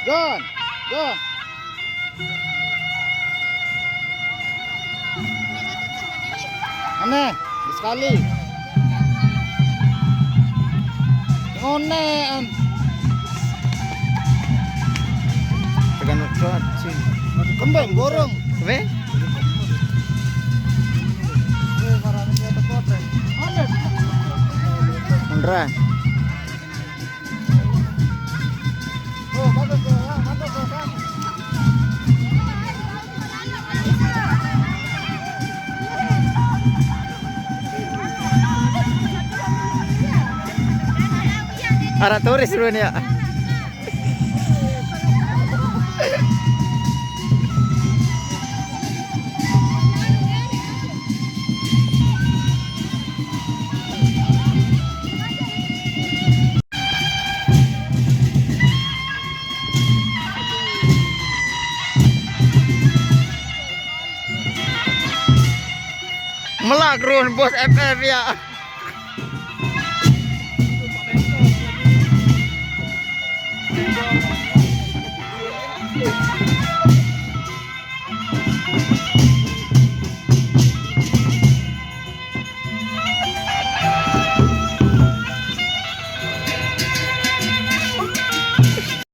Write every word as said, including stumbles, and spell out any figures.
John, John. Aneh, sekali. Ngonean. Tekan kuat sih. Kembang borong. Be? Mendra. Arah turis dulu nih ya. Melak ruh bos F F ya.